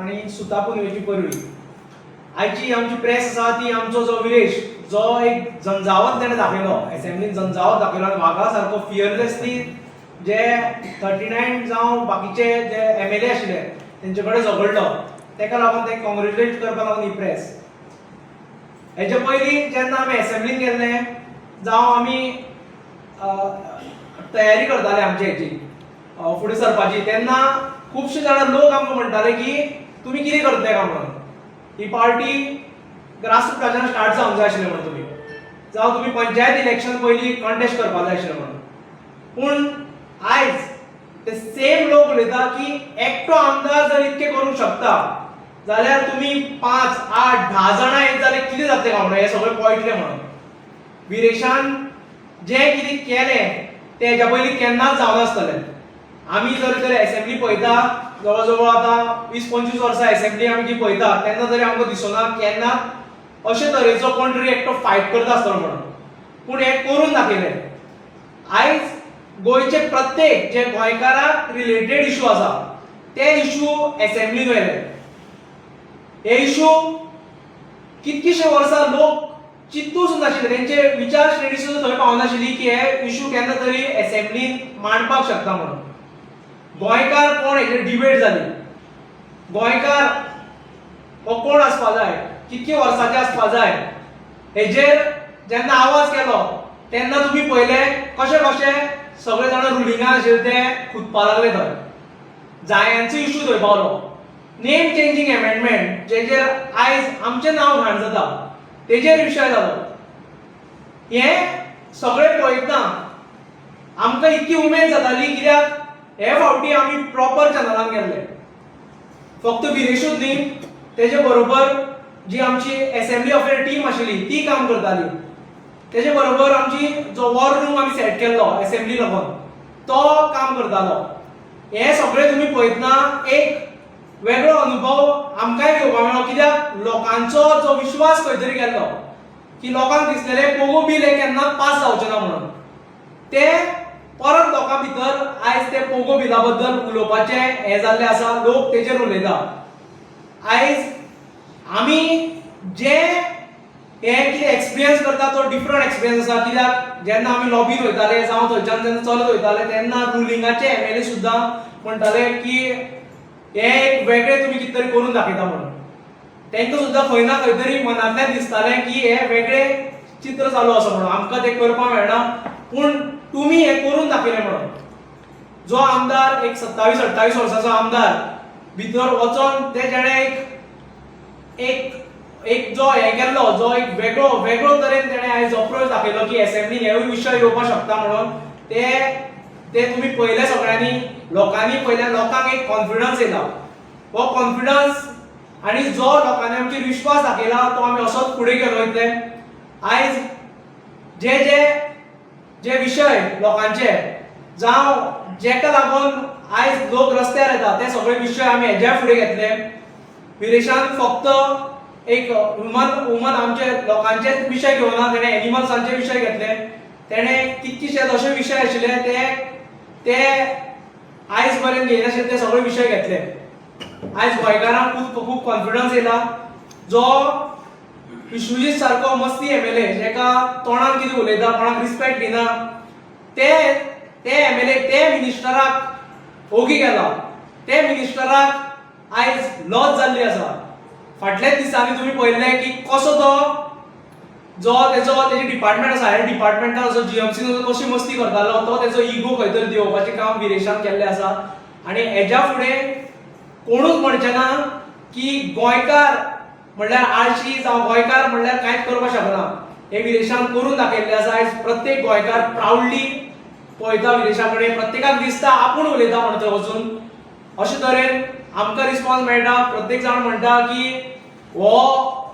आनी सुता पुनवेची परबीं. आयची आमची प्रेस आसा ती आमचो जो विरेश जो एक झंझावत तेणें दाखयलो, एसेंब्लीन झंझावत दाखयलो आनी वागा सारको फियरलेसली जे 39 जावं बाकीचे जे एमएलए आशिल्ले तेंचे कडेन झगडलो, तेका लागून ते कॉंग्रेच्युलेट करपाक लागून ही प्रेस. हेजे पयलीं जेन्ना आमी एसेंब्लीन गेल्ले जावं आमी तयारी करताले आमची हेची फुडें सरपाची, तेन्ना खुबशे जाणां लोक आमकां म्हणटाले की तुमी कितें करतले काय म्हणून, ही पार्टी ग्रासरुटाच्यान स्टार्ट जावंक जाय आशिल्लें म्हणून, तुमी जावं तुमी पंचायत इलेक्शन पयलीं कॉन्टेस्ट करपाक जाय आशिल्लें म्हणून. पूण आयज ते सेम लोक उलयता की एकटो आमदार जर इतकें करूंक शकता जाल्यार तुमी 5, 8, 10 जाणां येत जाल्यार कितें जातलें काय म्हणून, हें सगळें पळयतलें म्हणून. विरेशान जें कितें केलें तें हेच्या पयलीं केन्नाच जावनासतलें. आमी जर तर एसेंब्ली पळयता, जवळ जवळ आतां 20-25 वर्सां एसेंब्ली आमी जी पळयता, तेन्ना तरी आमकां दिसना केन्ना अशे तरेचो कोण तरी एकटो फायट करता आसतलो म्हणून. पूण हें करून दाखयलें. आयज गोंयचे प्रत्येक जे गोंयकाराक रिलेटेड इशू आसा ते इशू एसेंब्लीन व्हेले. हे इशू कितकीशे वर्सां लोक चिंतूच नाशिल्ले, तेंचे विचार श्रेणी सुद्दां थंय पावनाशिल्ली की हे इशू केन्ना तरी एसेंब्लीन मांडपाक शकता म्हणून. गोंयकार कोण हेचेर डिबेट जाली. गोंयकार हो कोण आसपा जाय, कितके वर्साचे आसपा जाय, हेजेर जेन्ना आवाज केलो तेन्ना तुमी पळयले कशे कशे सगळे जाण रुलिंगान आशिल्ले ते खुदपा लागले. थंय जायांचो इशू थंय पावलो. नेम चेंजींग अमेंडमेंट जेजेर आयज आमचें नांव घाण जाता तेजेर विशय जालो. हें सगळें पळयतना आमकां इतकी उमेद जाताली, कित्याक हे फावटी आमी प्रॉपर चॅनलान गेल्ले. फक्त विरेशूच न्ही, तेजे बरोबर जी आमची एसेंब्ली अफेअर टीम आशिल्ली ती काम करताली. तेजे बरोबर आमची जो वॉर रूम आमी सेट केल्लो एसेंब्ली लागून तो काम करतालो. हे सगळें तुमी पळयतना एक वेगळो अनुभव आमकांय घेवपाक मेळ्ळो, कित्याक लोकांचो जो विश्वास खंय तरी गेल्लो की लोकांक दिसलेलें पोगो बील हें केन्नाच पास जावचें ना म्हणून, ते परत लोकां भितर आयज ते पोगो बिला बद्दल उलोवपाचें हें जाल्लें आसा. लोक तेजेर उलयता. आयज आमी जे हे कितें एक्सपिरियन्स करता तो डिफरंट एक्सपिरियन्स आसा, कित्याक जेन्ना आमी लॉबीन वयताले जावं थंयच्यान जेन्ना चलत वयताले तेन्ना रुलिंगाचे एमएलए सुद्दां म्हणटाले की हे एक वेगळें तुमी कितें तरी करून दाखयता म्हणून. तांकां सुद्दां खंय ना खंय तरी मनांतल्यान दिसतालें की हे वेगळें चित्र चालू आसा म्हणून, आमकां तें करपाक मेळना पूण तुमी हें करून दाखयलें म्हणून. जो आमदार एक 27-28 वर्साचो आमदार भितर वचोन ते जेणे एक एक एक जो हें केल्लो, जो एक वेगळो वेगळो तरेन तेणे आयज अप्रोच दाखयलो की एसेंब्लीन हेवूय विशय येवपाक शकता म्हणून, ते ते तुमी पळयले सगळ्यांनी, लोकांनी पळयल्या. लोकांक एक कॉन्फिडन्स येयला. हो कॉन्फिडन्स आनी जो लोकांनी आमचेर विश्वास दाखयला तो आमी असोच फुडें घेवन वयतले. आयज जे जे जे विशय लोकांचे जावं जेका लागून आयज लोक रस्त्यार येता ते सगळे विशय आमी हेज्या फुडें घेतले. विरेशान फक्त एक वुमन वुमन आमचे लोकांचेच विशय घेवना, तेणे एनिमल्सांचे विशय घेतले. तेणे कितकेशे अशे विशय आशिल्ले ते ते आयज पर्यंत घेयनाशिल्ले, ते सगळे विशय घेतले. आयज गोंयकारांक खूब खूब कॉन्फिडन्स येयला. जो विश्वजीत सारको मस्ती एमएलए, जेका तोंडान कितें उलयता, कोणाक रिस्पेक्ट दिना, ते ते एमएलए ते मिनिस्टराक ओगी केला. ते मिनिस्टराक आयज लज जाल्ली आसा. फाटल्याच दिसांनी तुमी पळयल्लें की कसो तो जो तेजो तेजी डिपार्टमेंट आसा, ह्या डिपार्टमेंटान जो जीएमसी कशी मस्ती करतालो, तो तेजो इगो खंय तरी देंवोवपाचें काम विरेशान केल्लें आसा. आनी हेज्या फुडें कोणूच म्हणचे ना की गोंयकार म्हणल्यार आळशी जावं गोंयकार म्हणल्यार कांयच करपाक शकना. हे विरेशान करून दाखयल्लें आसा. आयज प्रत्येक गोंयकार प्रावडली पळयता विरेशा कडेन. प्रत्येकाक दिसता आपूण उलयता म्हणून थंय वचून. अशे तरेन आमकां रिस्पॉन्स मेळटा. प्रत्येक जाण म्हणटा की हो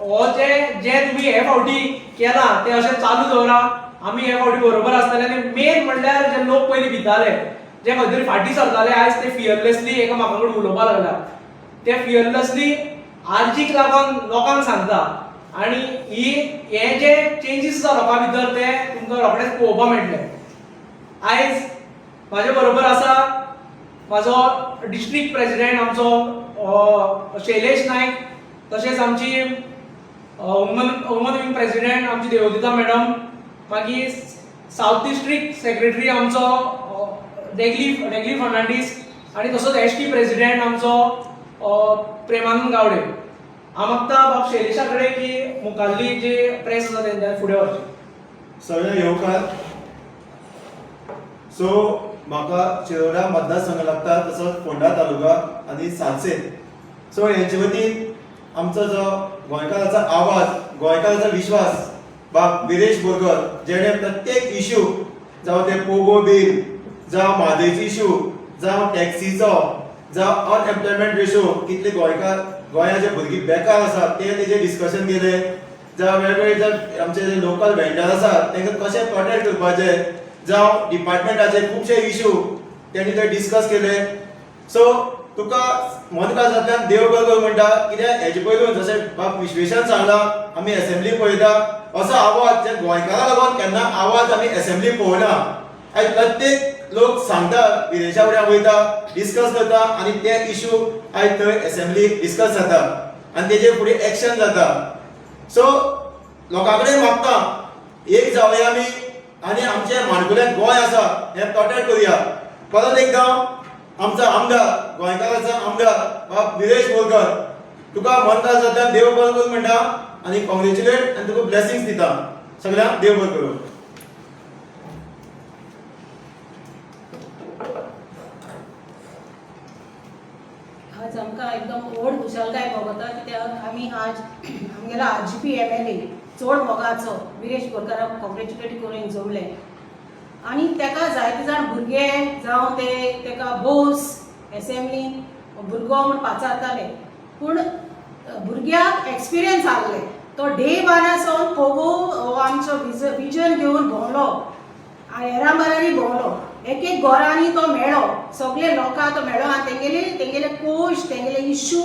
हो जे जे तुमी हे फावटी केलां तें अशें चालू दवरा, आमी हे फावटी बरोबर आसतले. आनी मेन म्हणल्यार जे लोक पयलीं भिताले, जे खंय तरी फाटीं सरताले, आयज ते फियरलेसली एकामेका कडेन उलोवपाक लागल्या. ते फियरलेसली आरजीक लागून लोकांक सांगता आनी ही हे जे चेंजीस आसा लोकां भितर ते तुमकां रोखडेच पळोवपाक मेळटले. आयज म्हाजे बरोबर आसा म्हाजो डिस्ट्रिक्ट प्रेसिडेंट आमचो शैलेश नायक, तशेंच आमची वुमन वुमन विंग प्रेसिडेंट आमची देवदिता मॅडम, मागीर सावथ डिस्ट्रिक्ट सेक्रेटरी आमचो डेगली डेगली फर्नांडीस आनी तसोच एसटी प्रेसिडेंट आमचो प्रेमानंद गावडे. हांव मागता बाब शैलेशा कडेन की मुखाल्ली जी प्रेस आसा तेंच्यानी फुडें व्हरची. सगळे येवकार. सो म्हाका शिरोडा मतदारसंघ लागता, तसोच फोंडा तालुका आनी सालसेत. सो हेंचे वतीन आमचो जो गोंयकाराचो आवाज, गोंयकाराचो विश्वास बाब विरेश बोरकर, जेणे प्रत्येक इशू, जावं ते पोगो बील, जावं म्हादयचो इशू, जावं टॅक्सीचो, जावं अनएम्प्लॉयमेंट रेशो, कितले गोंयकार गोंयाचे भुरगीं बेकार आसात ते तेजेर डिस्कशन केलें, जावं वेगवेगळे जे आमचे जे लोकल वेंडर आसात तांकां कशें प्रोटेक्ट करपाचें, जावं डिपार्टमेंटाचे खुबशे इशू तेणी थंय डिस्कस केले. सो तुका मनकाळजांतल्यान देव बरें करूं म्हणटा, कित्याक हेजे पयलू जशें बाब विश्वेशान सांगलां, आमी एसेंब्ली पळयता असो आवाज जे गोंयकारां लागून केन्ना आवाज आमी एसेंब्ली पळोवना. आयज प्रत्येक लोक सांगता, विदेशा फुडें वयता, डिस्कस करता आनी ते इशू आयज थंय एसेंब्ली डिस्कस जाता आनी तेजे फुडें एक्शन जाता. सो लोकां कडेन मागता, एक जावया आमी आनी आमचें माणकुलें गोंय आसा हें प्रोटेक्ट करुया. परत एकदां आमचो आमदार, गोंयकाराचो आमदार बाब विरेश बोरकर, तुका मनकाळजांतल्यान देव बरें करूं म्हणटा आनी कॉंग्रेच्युलेट आनी तुका ब्लेसिंग्स दिता. सगळ्यांक देव बरें करूं. आज आमकां एकदम व्हड खुशालकाय भोगता, कित्याक आमी आज आमगेलो आरजीपी एमएलए चड मोगाचो विरेश बोरकाराक कॉंग्रेच्युलेट करून जमले. आनी ताका जायते जाण भुरगे जावं ते ताका बोस एसेंब्लीन भुरगो म्हूण पाचारताले, पूण भुरग्याक एक्सपिरियन्स आहले. तो डे वाना सावन पोगो हो आमचो विजन घेवन भोंवलो, हेरांबरांनी भोंवलो, एक एक घरांनी तो मेळ्ळो, सगळे लोकांक तो मेळ्ळो आनी तेंगेले तेंगेले कोश, तेंगेले इशू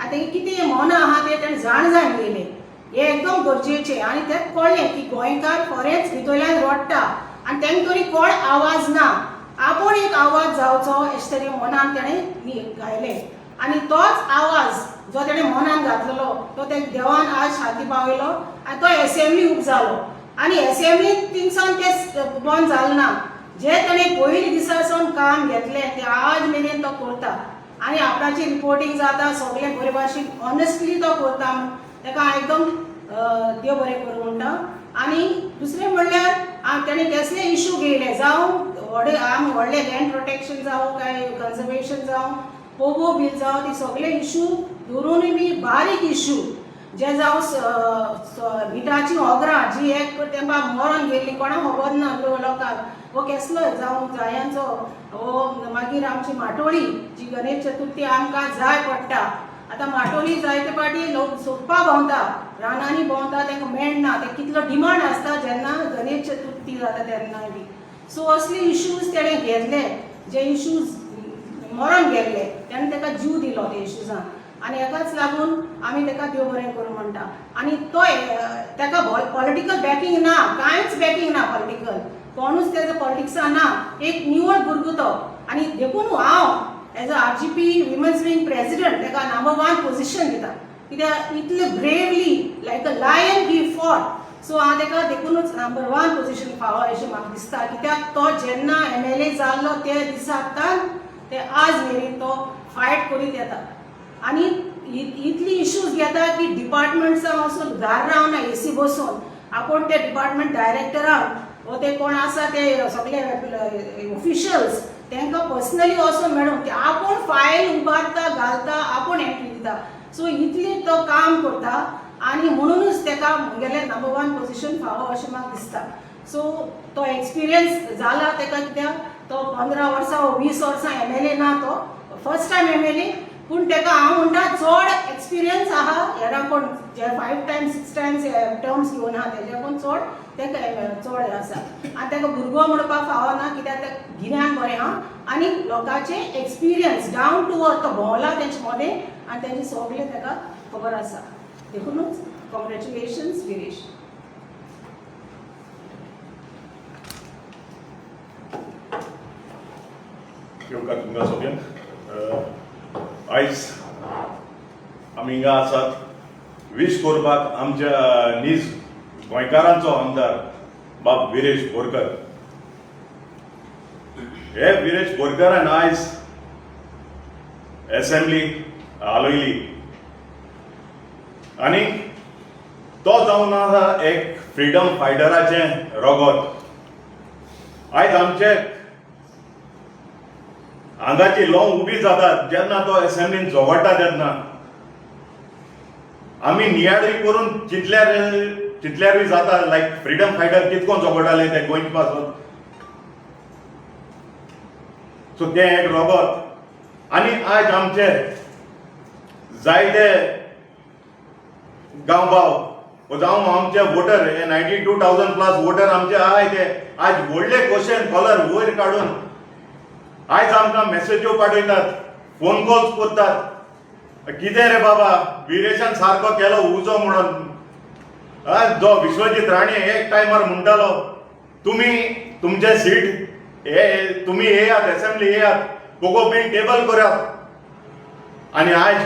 आनी तेंगे कितें मनां आहा ते तेणें जाण जाण घेयलें. हें एकदम गरजेचें. आनी तें कळ्ळें की गोंयकार खरेंच भितरल्यान रडटा आनी तेंका तरी कोण आवाज ना, आपूण एक आवाज जावचो अशें तरेन मनान तेणें गायलें. आनी तोच आवाज जो तेणें मनान घातलेलो तो ते देवान आज शांती पावयलो आनी तो एसेंब्ली उब जालो. आनी एसेंब्लीन थिंगसान ते बंद जालें ना. जे तेणें पयलीं दिसा सावन काम घेतलें तें आज मेरेन तो करता आनी आपणाची रिपोर्टींग जाता सगळें बरे भाशेन ऑनेस्टली तो करता. ताका एकदम देव बरें करूं म्हणटा. आनी दुसरें म्हणल्यार तेणें केसले इशू घेयले, जावं व्हडे आमी व्हडले लँड प्रोटेक्शन जावं काय कन्जर्वेशन जावं पोगो बील जावं, ती सगळे इशू धरुनूय बी बारीक इशू जे जावं मिठाची होगरां जी एक तेंपा मरोन गेल्ली, कोणाक खबर ना लोकांक, वो केसलो जावं जायांचो वो, मागीर आमची माटोळी जी गणेश चतुर्थी आमकां जाय पडटा. आतां माटोळी जायते फावटी लोक सोदपा भोंवता, रानांनी भोंवता, तांकां मेळना. ते कितलो डिमांड आसता जेन्ना गणेश चतुर्थी जाता तेन्ना बी. सो असले इश्यूज तेणें घेतले, जे इश्यूज मरोन गेल्ले तेणें ताका जीव दिलो ते इश्यूजान. आनी हेकाच लागून आमी ताका देव बरें करूं म्हणटा. आनी तो ताका पॉलिटिकल बॅकिंग ना, कांयच बॅकिंग ना, पॉलिटिकल कोणूच तेजो पॉलिटिक्सा ना, एक निवळ भुरगो तो. आनी देखून हांव as a RGP women's wing president ताका नंबर वन पोझिशन दिता, कित्याक इतले bravely like a lion he fought. So हांव ताका देखूनच नंबर वन पोझिशन फावो अशें म्हाका दिसता, कित्याक तो जेन्ना एमएलए जाल्लो ते दिसाक ते आज मेरेन तो फायट करीत येता आनी इतली इश्यूज घेता की डिपार्टमेंट्सां वचून घार रावना एसी बसून, आपूण ते डिपार्टमेंट डायरेक्टरांक वो ते कोण आसा ते सगळे ऑफिशियल्स तांकां पर्सनली वचून मेळून की आपूण फायल उबारता, घालता, आपूण एंट्री दिता. सो इतली तो काम करता आनी म्हणूनच ताका म्हगेलें नंबर वन पोझिशन फावो अशें म्हाका दिसता. सो तो एक्सपिरियन्स जाला ताका, कित्याक तो 15 वर्सां वो 20 वर्सां एमएलए ना, तो फर्स्ट टायम एमएलए, पूण ताका हांव म्हणटा चड एक्सपिरियन्स आहा हेरां कोण जे 5 टायम्स 6 टायम्स टर्म्स घेवन आहा तेज्याकून चड ताका चड आसा. आनी ताका भुरगो म्हणपाक फावना, कित्याक तें गिन्यान बरें आहा आनी लोकांचे एक्सपिरियन्स डावन टू अर्थ, तो भोंवला तेंचे मदें आनी तेंचे सगळें ताका खबर आसा. देखूनच कॉंग्रेच्युलेशन्स विरेश. येवकार तुमकां सगळ्यांक. आयज आमी हिंगा आसात वीश करपाक आमच्या नीज गोंयकारांचो आमदार बाब विरेश बोरकर. हे विरेश बोरकरान आयज एसेंब्ली हालयली आनी तो जावन आसा एक फ्रिडम फायटराचें रगत. आयज आमचे आंगाची लोंव उबी जातात जेन्ना तो एसेंब्लीन झगडटा तेन्ना. आमी नियाळी करून चिंतल्यार चिंतल्यारूय जाता, लायक फ्रिडम फायटर कितको झगडटाले ते गोंयचे पासून. सो तें एक रगत. आनी आयज आमचे जायते गांव भाव जावं आमचे वोटर हे 92,000 plus voter आमचे आहाय, ते आयज व्हडले क्वेश्चन कॉलर वयर काडून आयज आमकां मेसेज्यो पाठयतात, फोन कॉल्स करतात, कितें रे बाबा विरेशान सारको केलो उजो म्हणून. जो विश्वजीत राणे एक टायमार म्हणटालो, तुमी तुमचे सीट हे तुमी येयात, एसेंब्ली येयात, पोगो बील टेबल करात. आनी आयज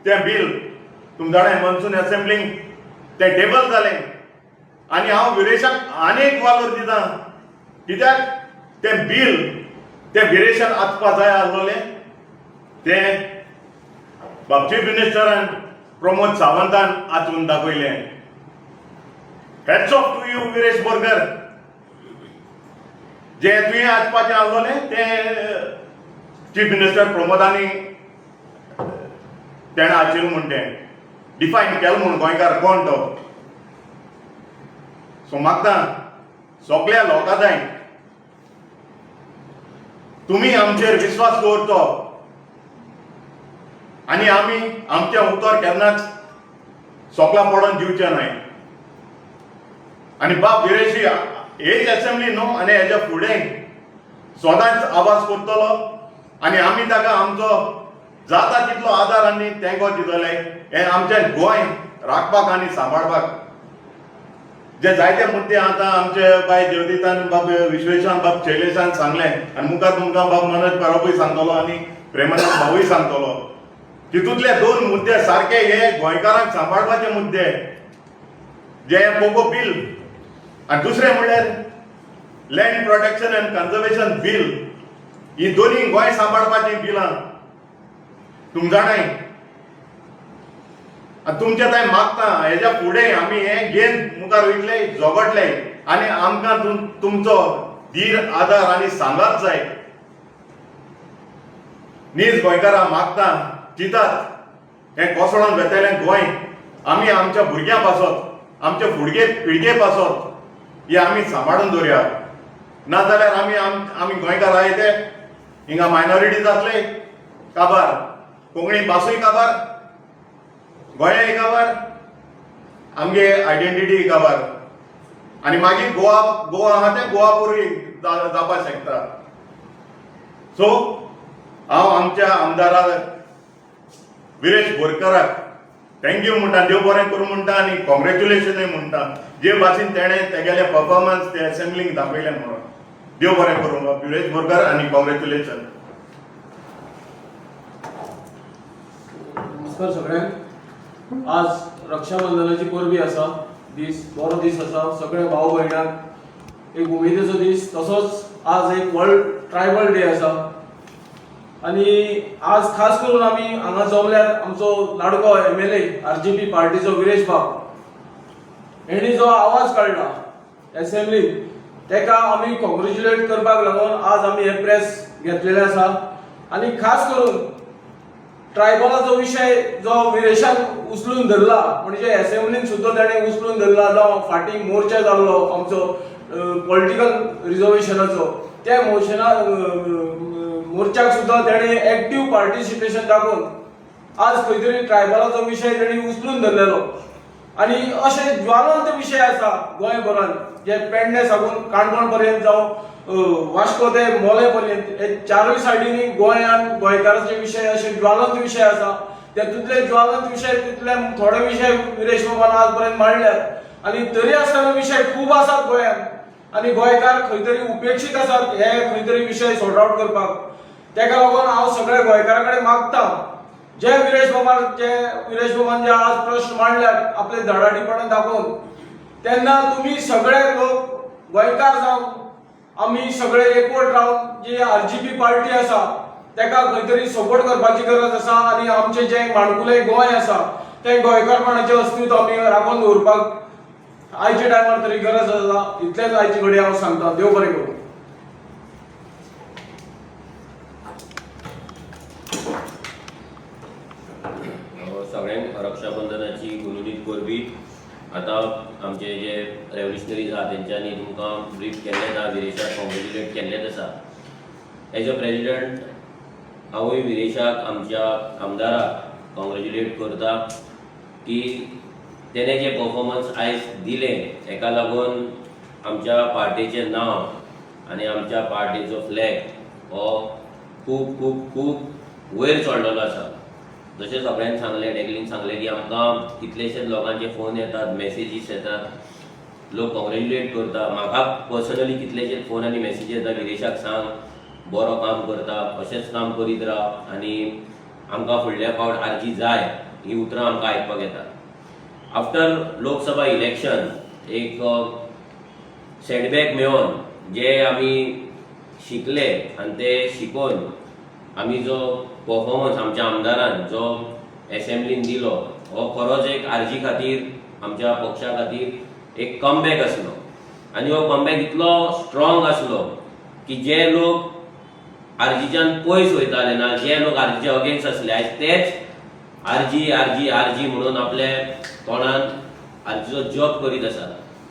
तें बील तुम जाणा मनसून एसेंब्लींक तें टेबल जालें. आनी हांव विरेशाक आनी एक वालोर दिता, कित्याक तें बील तें विरेशान आसपा जाय आसलोलें, तें बाब चीफ मिनिस्टरान प्रमोद सावंतान आचून दाखयलें. Hats off to you, Viresh Borkar. जे तुवें आसपाचें आसलोलें तें चीफ मिनिस्टर प्रमोदानी तेणें आचिल म्हूण तें डिफायन केलें म्हूण गोंयकार कोण तो. सो मागता सगल्या लोकां जाय तुमी आमचेर विस्वास दवरचो आनी आमी आमचें उतर केन्नाच सोकला पडोन दिवचें न्हय. आनी बाब विरेशी हेच एसेंब्ली न्हू, आनी हेच्या फुडें सदांच आवाज करतलो आनी आमी ताका आमचो जाता तितलो आदार आनी तेंको दितले हें आमचें गोंय राखपाक आनी सांबाळपाक. जे जायते मुद्दे आतां आमचे बाय देवदितान, बाब विश्वेशान, बाब शैलेशान सांगले आनी मुखार तुमकां बाब मनोज परबूय सांगतलो आनी प्रेमानंद भाऊय सांगतलो. तितूंतले दोन मुद्दे सारके हे गोंयकारांक सांबाळपाचे मुद्दे, जे पोगो बील आनी दुसरें म्हणल्यार Land Protection and Conservation Bill. ही दोनूय गोंय सांबाळपाचीं बिलां तुम जाणाय. आनी तुमचे थंय मागता, हेज्या फुडें आमी हें घेवन मुखार वयतले, झगडले आनी आमकां तुमचो धीर, आदार आनी सांगात जाय. नीज गोंयकारां मागता, चिंतात, हें कोसळोन वेतलें गोंय आमी आमच्या भुरग्यां पासत, आमच्या फुडगे पिळगे पासत हे आमी सांबाळून दवरुया. नाजाल्यार आमी आमी गोंयकार आहाय ते हिंगा मायनॉरिटी जातले काबार, कोंकणी भासूय काबार, गोंयाय काबार, आमगे आयडेंटिटी काबार आनी मागीर गोवा गोवा आहा तें गोवा पुरी जावपाक शकता. सो हांव आमच्या आमदाराक विरेश बोरकराक thank you म्हणटा, देव बरें करूं म्हणटा आनी कॉंग्रेच्युलेशनूय म्हणटा, जे भाशेन तेणें तेगेलें परफॉर्मन्स ते असेंब्लीक दाखयलें म्हणून. देव बरें करूं विरेश बोरकर आनी कॉंग्रेच्युलेशन. नमस्कार सगळ्यांक. आज रक्षाबंधनाची परबी आसा, दीस बरो दीस आसा. सगळ्या भाव भयणांक एक उमेदीचो दीस. तसोच आज एक वर्ल्ड ट्रायबल डे आसा आनी आज खास करून आमी हांगा जमल्यात आमचो लाडको एमएलए, आरजीपी पार्टीचो विरेश बाब हेणी जो आवाज काडला एसेंब्लीत, तेका आमी कॉंग्रेच्युलेट करपाक लागून आज आमी हे प्रेस घेतलेले आसा. आनी खास करून ट्रायबलाचो विशय जो विरेशान उचलून धरला, म्हणजे एसेंब्लीन सुद्दां ताणें उचलून धरला, जावं फाटीं मोर्चा जाल्लो आमचो पॉलिटिकल रिजर्वेशनाचो, त्या मोशना मोर्चाक सुद्दां ताणें एक्टीव पार्टिसिपेशन दाखोवन आज खंय तरी ट्रायबलाचो विशय ताणी उचलून धरलेलो. आनी अशे ज्वालंत विशय आसा गोंयभरान, जे पेडणे साकून काणकोण पर्यंत, जावं वास्को ते मोले पर्यंत, हे चारूय सायडींनी गोंयान गोंयकाराचे विशय अशे ज्वालंत विशय आसा. तेतूंतले ज्वालंत विशय तितले थोडे विशय विरेश बाबान आज पर्यंत मांडल्यात आनी तरी आसतना विशय खूब आसात गोंयांत आनी गोंयकार खंय तरी उपेक्षीत आसात हे खंय तरी विशय सॉर्ट आउट करपाक. तेका लागून हांव सगळ्या गोंयकारां कडेन मागता. जे विरेश बाबान जे विरेश बाबान जे आज प्रश्न मांडल्यात आपले धडाडीपणान दाखोवन, तेन्ना तुमी सगळे लोक गोंयकार जावन आमी सगळे एकवट रावन जी आरजीपी पार्टी आसा तेका खंय तरी सपोर्ट करपाची गरज आसा आनी आमचें जें माणकुलें गोंय आसा तें गोंयकारपणाचें अस्तित्व आमी राखून दवरपाक आयच्या टायमार तरी गरज आसा. इतलेंच आयचे घडये हांव सांगता. देव बरें करूं. सगळ्यांक रक्षाबंधनाची गुनगुनीत परबीं. आतां आमचे जे रेवल्युशनरीज आहा तेंच्यांनी तुमकां ब्रीफ केल्लेंच आहा, विरेशाक कॉंग्रेच्युलेट केल्लेंच आसा. एज अ प्रेजिडंट हांवूय विरेशाक, आमच्या आमदाराक कॉंग्रेच्युलेट करता की तेणें जें परफॉर्मन्स आयज दिलें हेका लागून आमच्या पार्टेचें नांव आनी आमच्या पार्टेचो फ्लॅग हो खूब खूब खूब वयर चडलेलो आसा. जशें सगळ्यांनी सांगलें, डेगलीन सांगलें की आमकां कितलेशेच लोकांचे फोन येतात, मॅसेजीस येतात, लोक कॉंग्रेच्युलेट करता. म्हाका पर्सनली कितलेशेच फोन आनी मॅसेजी येता, विरेशाक सांग बरो काम करता, अशेंच काम करीत राव आनी आमकां फुडल्या फावट आरजी जाय, ही उतरां आमकां आयकपाक येता. आफ्टर लोकसभा इलेक्शन एक सेटबॅक मेळोन जे आमी शिकले आनी ते शिकोवन आमी जो परफॉर्मन्स आमच्या आमदारान जो एसेंब्लीन दिलो हो खरोच एक आरजी खातीर, आमच्या पक्षा खातीर एक कमबॅक आसलो आनी हो कमबॅक इतलो स्ट्रॉंग आसलो की जे लोक आरजीच्यान पयस वयताले ना, जे लोक आरजीच्या अगेन्स्ट आसले, आयज तेच आरजी आरजी आरजी म्हणून आपल्या तोंडान आरजीचो जप करीत आसा.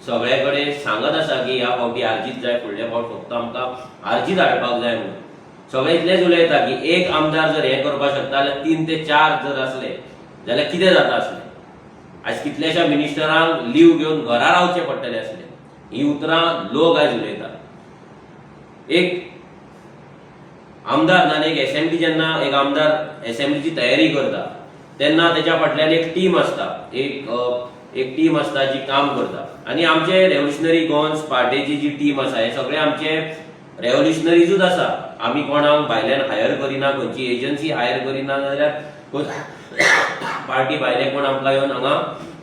सगळे कडेन सांगत आसा की ह्या फावटी आरजीच जाय, फुडल्या फावट फक्त आमकां आरजीच हाडपाक जाय म्हणून. सगळे इतलेच उलयता की एक आमदार जर हें करपाक शकता जाल्यार 3 ते 4 जर आसले जाल्यार कितें जाता आसलें. आयज कितल्याश्या मिनिस्टरांक लीव घेवन घरा रावचें पडटलें आसलें. ही उतरां लोक आयज उलयता. एक आमदार ना एक एसेंब्ली, जेन्ना एक आमदार एसेंब्लीची तयारी करता तेन्ना तेच्या फाटल्यान एक टीम आसता, एक टीम आसता जी काम करता. आनी आमचे रेव्होल्युशनरी गोवन्स पार्टेची जी टीम आसा हे सगळे आमचे रेव्होल्युशनरीजूच आसा. आमी कोणाक भायल्यान हायर करिना, खंयची एजन्सी हायर करिना, जाल्यार पार्टी भायले कोण आमकां येवन हांगा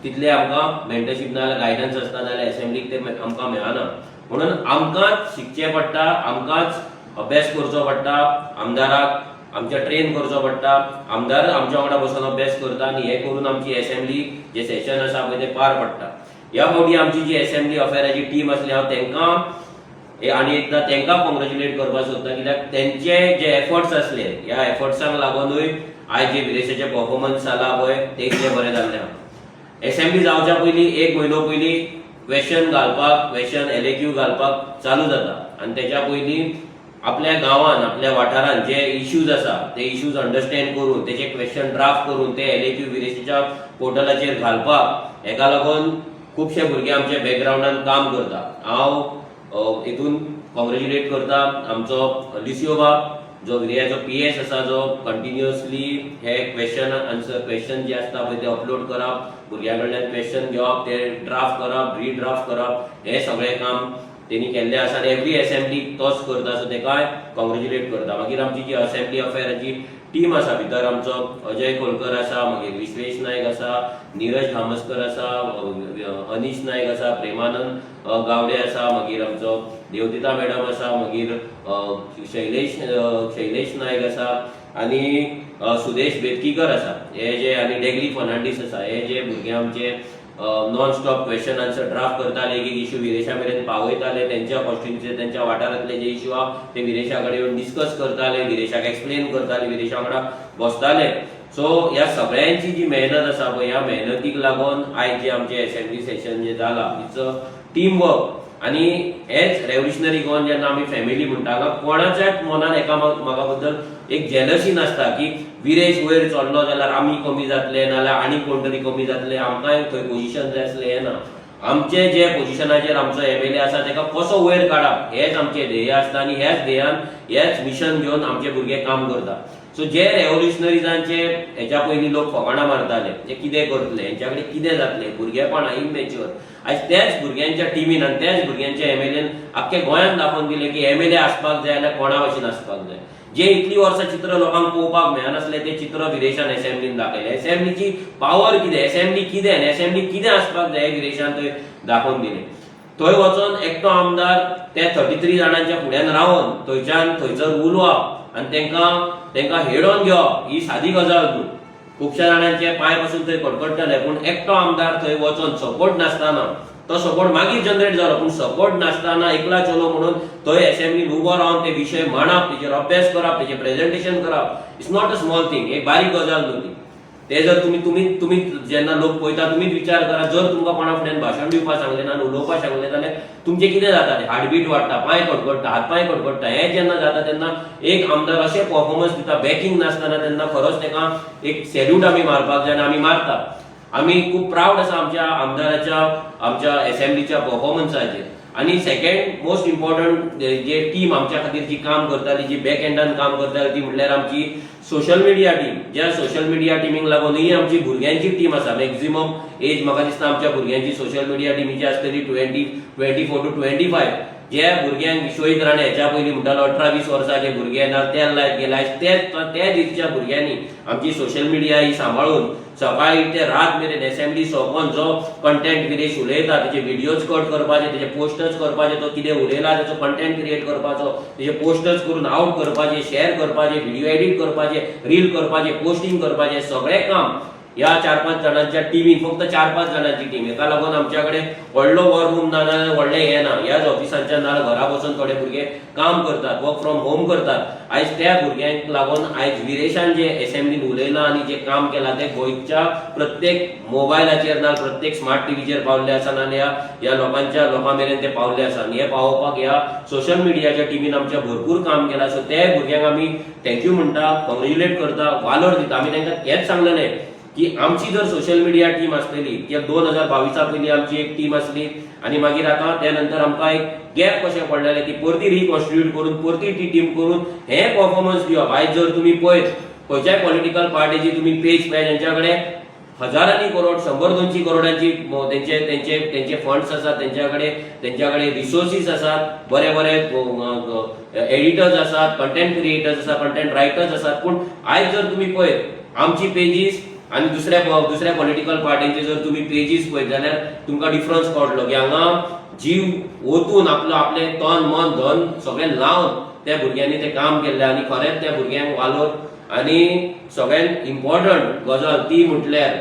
तितले आमकां मेंटरशीप ना जाल्यार गायडन्स आसना जाल्यार एसेंब्लीक ते आमकां मेळना. म्हणून आमकांच शिकचें पडटा, आमकांच अभ्यास करचो पडटा, आमदाराक आमच्या ट्रेन करचो पडटा, आमदार आमच्या वांगडा बसून अभ्यास करता आनी हें करून आमची एसेंब्ली जे सेशन आसा पळय तें पार पडटा. ह्या फावटी आमची जी एसेंब्ली अफेराची टीम आसली हांव तांकां आनी एकदां तांकां कॉंग्रेच्युलेट करपाक सोदता, कित्याक तेंचे जे एफर्ट्स आसले ह्या एफर्ट्सांक लागूनय आयज जे विरेशाचें परफॉर्मन्स जाला पळय तें इतलें बरें जाल्लें आहा. एसेंब्ली जावच्या पयलीं एक म्हयनो पयलीं क्वेशन घालपाक, क्वेशन LAQ घालपाक चालू जाता आनी तेच्या पयलीं आपल्या गांवान, आपल्या वाठारान जे इश्यूज आसा ते इश्यूज अंडरस्टँड करून तेचे क्वेशन ड्राफ्ट करून ते LAQ विरेशाच्या पोर्टलाचेर घालपाक हेका लागून खुबशे भुरगे आमच्या बॅकग्रावंडान काम करता. हांव हितून कॉंग्रेच्युलेट करता आमचो लिसियो बाब जो विर्याचो PS आसा, जो कंटिन्युअसली हे क्वेशन आन्सर क्वेशन जे आसता पळय ते अपलोड करप, भुरग्यां कडल्यान क्वेशन घेवप, ते ड्राफ्ट करप, रिड्राफ्ट करप, हे सगळें काम तेणी केल्लें आसा आनी एवरी एसेंब्ली तोच करता. सो तेकाय कॉंग्रेच्युलेट करता. मागीर आमची जी असेंब्ली अफेराची टीम आसा, भितर आमचो अजय खोलकर आसा, मागीर विश्वेश नायक आसा, निरज धामस्कर आसा, अनीश नायक आसा, प्रेमानंद गावडे आसा, मागीर आमचो देवदिता मॅडम आसा, मागीर शैलेश नायक आसा आनी सुदेश बेतकीकर आसा. हे जे आनी डेगली फर्नांडीस आसा, हे जे भुरगे आमचे non stop question answer draft करताले, एक एक इश्यू विरेशा मेरेन पावयताले, तेंच्या कॉन्स्टिट्युन्सी तेंच्या वाठारांतले जे इश्यू आहा ते विरेशा कडेन येवन डिस्कस करताले, विरेशाक एक्सप्लेन करताले, विरेशा वांगडा बसताले. सो ह्या सगळ्यांची जी मेहनत आसा पळय, ह्या मेहनतीक लागून आयज जे आमचे एसेंब्ली सेशन जे जाला it's a team work. आनी हेच रेव्होल्युशनरी गोवन जेन्ना आमी फॅमिली म्हणटा, हांगा कोणाच्याच मनान एकामेका बद्दल एक जेलसी नासता की विरेश वयर चडलो जाल्यार आमी कमी जातले, नाजाल्यार आनी कोण तरी कमी जातले, आमकांय थंय पोजिशन जाय आसलें, हें ना. आमचे जे पोजिशनाचेर आमचो MLA आसा तेका कसो वयर काडप हेच आमचें ध्येय आसता आनी ह्याच ध्येयान, हेच मिशन घेवन आमचे भुरगे काम करता. सो जे रेव्होल्युशनरीजांचे हेच्या पयलीं लोक फकाणां मारताले, जे कितें करतले, हेंच्या कडेन कितें जातलें, भुरगेपण, इमॅच्युअर, आयज त्याच भुरग्यांच्या टिमीन आनी त्याच भुरग्यांच्या एमएलएन आख्खे गोंयांत दाखोवन दिलें की एमएलए आसपाक जाय जाल्यार कोणा भशेन आसपाक जाय. जे इतली वर्सां चित्र लोकांक पळोवपाक मेळनासलें तें चित्र विरेशान एसेंब्लीन दाखयलें. एसेंब्लीची पावर कितें, एसेंब्ली कितें आनी एसेंब्ली कितें आसपाक जाय हें विरेशान थंय दाखोवन दिलें. थंय वचोन एकटो आमदार त्या 33 जाणांच्या फुड्यान रावन थंयच्यान थंयसर उलोवप आनी तेंकां हेडोवन घेवप ही सादी गजाल न्हू. खुबश्या जाणांचे पांय पसून थंय कडकडटले, पूण एकटो आमदार थंय वचोन सपोर्ट नासतना, तो सपोर्ट मागीर जनरेट जालो, पूण सपोर्ट नासतना एकला चलो म्हणून थंय एसेंब्लीन उबो रावन ते विशय मांडप, तेजेर अभ्यास करप, तेजें प्रेजेंटेशन करप, it's not a small thing. एक बारीक गजाल न्हू ती. ते जर तुमी तुमी तुमी जेन्ना लोक पळयता, तुमीच विचार करा, जर तुमकां कोणा फुड्यान भाशण दिवपाक सांगलें ना आनी उलोवपाक सांगलें जाल्यार तुमचें कितें जाता? तें हार्टबीट वाडटा, पांय कडकडटा, हात पांय कडकडटा. हें जेन्ना जाता तेन्ना एक आमदार अशें परफॉर्मन्स दिता बॅकिंग नासतना, तेन्ना खरोच ताका एक सॅल्यूट आमी मारपाक जाय आनी आमी मारता. आमी खूब प्रावड आसा आमच्या आमदाराच्या, आमच्या एसेंब्लीच्या परफॉर्मन्साचेर. आनी सेकंड मोस्ट इम्पॉर्टंट, जे टीम आमच्या खातीर जी काम करताली, जी बॅक एंडान काम करताली, ती म्हटल्यार आमची सोशल मिडिया टीम. ज्या सोशल मिडिया टिमीक लागून ही आमची भुरग्यांची टीम आसा. मॅक्झिमम एज म्हाका दिसता आमच्या भुरग्यांची सोशल मिडिया टिमीची आसतली 24 to 25. जे भुरग्यांक विश्वजीत राणे हेच्या पयलीं म्हणटालो 18-20 वर्साचे भुरगे ना ते लायक गेले, ते त्या दिसच्या भुरग्यांनी आमची सोशल मिडिया ही सांबाळून सकाळी ते रात मेरेन एसेंब्ली सोंपोन जो कंटेंट विरेश उलयता तेजे व्हिडियोज कट करपाचे, तेजे पोस्टर्स करपाचे, तो कितें उलयला तेचो कंटेंट क्रिएट करपाचो, तेजे पोस्टर्स करून आवट करपाचे, शेअर करपाचे, व्हिडिओ एडिट करपाचे, रील करपाचे, पोस्टिंग करपाचे, सगळें काम ह्या चार पांच जाणांच्या टिमीन, फक्त चार पांच जाणांची टीम. हेका लागून आमच्या कडेन व्हडलो वॉर रूम ना, नाजाल्यार व्हडलें हें ना. ह्याच ऑफिसांच्या ना घरा बसून थोडे भुरगे काम करतात, वर्क फ्रॉम होम करतात. आयज त्या भुरग्यांक लागून आयज विरेशान जे एसेंब्लीन उलयलां आनी जे काम केलां तें गोंयच्या प्रत्येक मोबायलाचेर ना प्रत्येक स्मार्ट टीव्हीचेर पावल्ले आसा, आनी ह्या लोकांच्या लोकां मेरेन ते पावल्ले आसा. आनी हे पावोवपाक ह्या सोशल मिडियाच्या टिमीन आमच्या भरपूर काम केलां. सो ते भुरग्यांक आमी थँक्यू म्हणटा, कॉंग्रेच्युलेट करता, वालोर दिता. आमी तांकां हेंच सांगलेलें की आमची जर सोशल मिडिया टीम आसलेली की 2022 पयलीं आमची एक टीम आसली आनी मागीर आतां त्या नंतर आमकां एक गॅप कशें पडलेलें, ती परती रिकॉन्स्टिट्यूट करून परती ती टीम करून हे परफॉर्मन्स दिवप. आयज जर तुमी पळयत खंयच्याय पॉलिटिकल पार्टीची तुमी पेज पळय, तेंच्या कडेन हजारांनी करोड, 100-200 करोडांची तेंचे तेंचे तेंचे फंड्स आसात, तेंच्या कडेन रिसोर्सीस आसात, बरे बरे एडिटर्स आसात, कंटेंट क्रिएटर्स आसात, कंटेंट रायटर्स आसात. पूण आयज जर तुमी पळयत आमची पेजीस आनी दुसऱ्या दुसऱ्या पॉलिटिकल पार्टींचे जर तुमी पेजीस पळयत जाल्यार तुमकां डिफरन्स कळटलो की हांगा जीव ओतून आपलो आपलें तन मन धन सगळें लावन त्या भुरग्यांनी तें काम केल्लें. आनी खरेंच त्या भुरग्यांक वालोर. आनी सगळ्यात इम्पॉर्टंट गजाल ती म्हटल्यार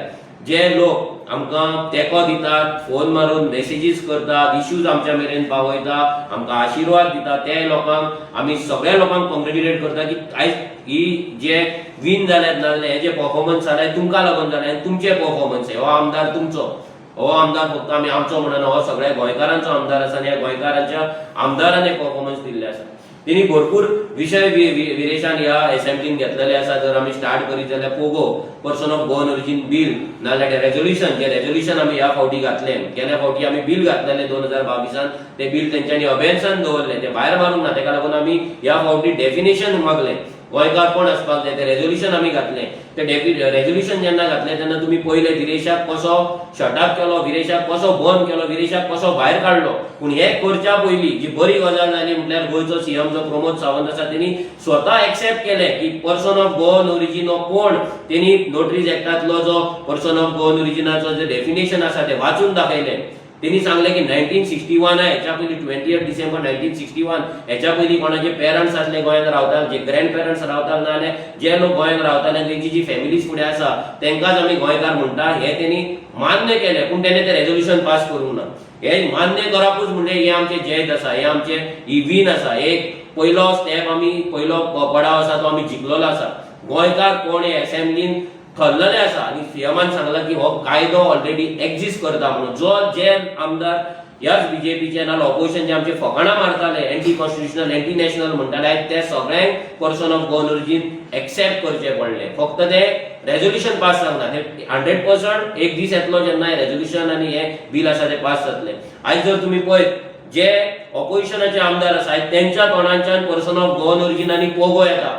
जे लोक आमकां तेंको दितात, फोन मारून मॅसेजीस करतात, इश्यूज आमच्या मेरेन पावयता, आमकां आशिर्वाद दिता, ते लोकांक आमी सगळ्या लोकांक कॉंग्रेच्युलेट करता की आयज ही जे विन जाल्यात ना जाल्यार हे जे परफॉर्मन्स जाले तुमकां लागून जाले आनी तुमचे परफॉर्मन्स. हो आमदार तुमचो, हो आमदार फक्त आमी आमचो म्हणना, हो सगळ्या गोंयकारांचो आमदार आसा आनी ह्या गोंयकारांच्या आमदारान हे परफॉर्मन्स दिल्ले आसा. तेणी भरपूर विशय विरेशान ह्या एसेंब्लीन घेतलेले आसा. जर आमी स्टार्ट करीत जाल्यार POGO, person of Goan origin bill, नाजाल्यार रेजोल्युशन, जे रेजोल्युशन आमी ह्या फावटी घातलें. गेल्या फावटी आमी बील घातलेले 2022न, ते बील तेंच्यांनी अबेन्सान दवरलें, ते भायर मारूंक ना. तेका लागून आमी ह्या फावटी डेफिनेशन मागलें, गोंयकार कोण आसपाक जाय, ते रेजोल्युशन आमी घातलें. ते रेजोल्युशन जेन्ना घातलें तेन्ना तुमी पळयलें विरेशाक कसो शटअप केलो, विरेशाक कसो बंद केलो, विरेशाक कसो भायर काडलो. पूण हें करच्या पयलीं जी बरी गजाल जाली म्हटल्यार गोंयचो सीएम जो प्रमोद सावंत आसा, तेणी स्वता एक्सेप्ट केलें की पर्सन ऑफ गोवन ओरिजीन हो कोण. तेणी नोटरीज एक्टांतलो जो पर्सन ऑफ गोवन ओरिजिनाचो जे डेफिनेशन आसा तें वाचून दाखयलें. तेणी सांगलें की 1961 हेच्या पयलीं, 20 December 1961 हेच्या पयलीं कोणाचे पेरंट्स आसले गोंयांत रावताले, जे ग्रँड पेरंट्स रावताले, ना जाल्यार जे लोक गोंयांत रावताले आनी तेंची जी फॅमिलीज फुडें आसा तेंकांच आमी गोंयकार म्हणटा, हें तेणी मान्य केलें. पूण तेणें तें रेजोल्युशन पास करूंक ना. हें मान्य करपूच म्हणजे हें आमचें जैत आसा, हें आमचें ही वीन आसा. एक पयलो स्टेप आमी, पयलो पडाव आसा तो आमी जिखलेलो आसा. गोंयकार कोण हे एसेंब्लीन ठरलेलें आसा आनी सीएमान सांगलां की हो कायदो ऑलरेडी एक्झिस्ट करता म्हणून. जो जे आमदार ह्याच बीजेपीचे नाल्यार ऑपोजिशनचे आमचे फकाणां मारताले, एंटी कॉन्स्टिट्युशनल, एंटी नॅशनल म्हणटाले, ते सगळ्यांक person of Goan origin accept करचें पडलें. फक्त ते रेजोल्युशन पास जावंक ना. ते 100% एक दीस येतलो जेन्ना रेजोल्युशन आनी हे बील आसा ते पास जातले. आयज जर तुमी पळयत, जे ऑपोजिशनाचे आमदार आसा तेंच्या तोंडांच्यान पर्सन ऑफ गोवन ओरिजीन आनी पोगो येता.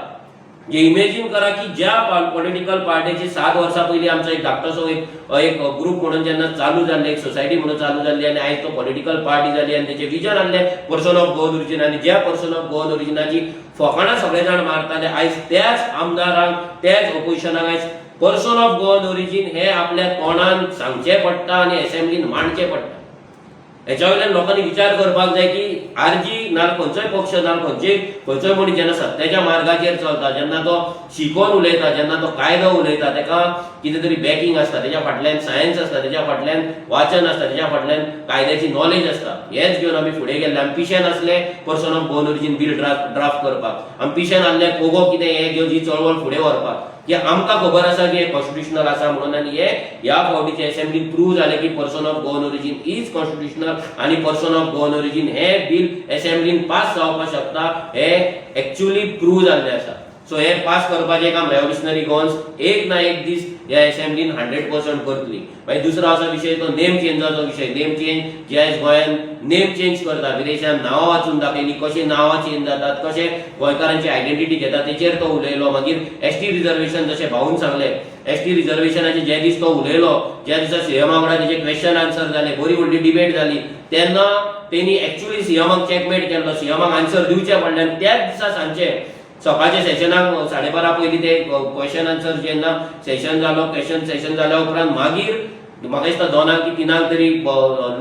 जे इमेजीन करा की ज्या पॉलिटिकल पार्टीची 7 वर्सां पयलीं आमचो एक धाकटोसो एक एक ग्रुप म्हणून जेन्ना चालू जाल्ले, एक सोसायटी म्हणून चालू जाल्ली आनी आयज तो पॉलिटिकल पार्टी जाली आनी तेचें विजन आहलें पर्सन ऑफ गोवन ओरिजीन. आनी ज्या पर्सन ऑफ गोवन ओरिजिनाची फकाणां सगळे जाण मारताले, आयज त्याच आमदारांक, त्याच ओपोजिशनाक आयज पर्सन ऑफ गोवन ओरिजीन हे आपल्या तोंडान सांगचें पडटा आनी एसेंब्लीन मांडचें पडटा. हेच्या वयल्यान लोकांनी विचार करपाक जाय की आरजी ना खंयचोय पक्ष ना खंयचेय खंयचोय मनीस जेन्ना सत्याच्या मार्गाचेर चलता, जेन्ना तो शिकोन उलयता, जेन्ना तो कायदो उलयता, तेका कितें तरी बॅकिंग आसता, तेच्या फाटल्यान सायन्स आसता, तेच्या फाटल्यान वाचन आसता, तेच्या फाटल्यान कायद्याची नॉलेज आसता. हेच घेवन आमी फुडें गेल्ले. आमी पिशे नासले person of Goan origin bill draft करपाक. आमी पिशे नासले पोगो कितें हें घेवन ही चळवळ फुडें व्हरपाक, की आमकां खबर आसा की हें कॉन्स्टिट्युशनल आसा म्हणून. आनी हे ह्या फावटीचे असेंब्लीन प्रूव जालें की person of Goan origin is constitutional आनी पर्सन ऑफ गोवन ओरिजीन हे बील असेंब्लीन पास जावपाक शकता हे एक्च्युअली प्रूव जाल्लें आसा. सो हे पास करपाचें काम रेव्होल्युशनरी गोवन्स एक ना एक दीस ह्या असेंब्लीन 100% करतली. मागीर दुसरो आसा विशय तो नेम चेंजाचो विशय. नेम चेंज जे आयज गोंयान नेम चेंज करता, विदेशान नांवां वाचून दाखयली, कशीं नांवां चेंज जातात, कशें गोंयकारांची आयडेंटिटी घेतात, तेचेर तो उलयलो. मागीर एसटी रिजर्वेशन, जशें भाऊन सांगलें, एसटी रिजर्वेशनाचे जे दीस तो उलयलो, ज्या दिसा सीएमा वांगडा तेजे क्वेश्चन आन्सर जाले, बरी व्हडली डिबेट जाली, तेन्ना तेणी एक्चुअली सीएमाक चॅकमेट केल्लो. सीएमाक आन्सर दिवचें पडलें आनी त्याच दिसा सांजचे सकाळच्या सेशनाक 12:30 पयलीं ते क्वेश्चन आन्सर जेन्ना सेशन जालो, क्वेश्चन सेशन जाल्या उपरांत मागीर म्हाका दिसता 2 की 3 तरी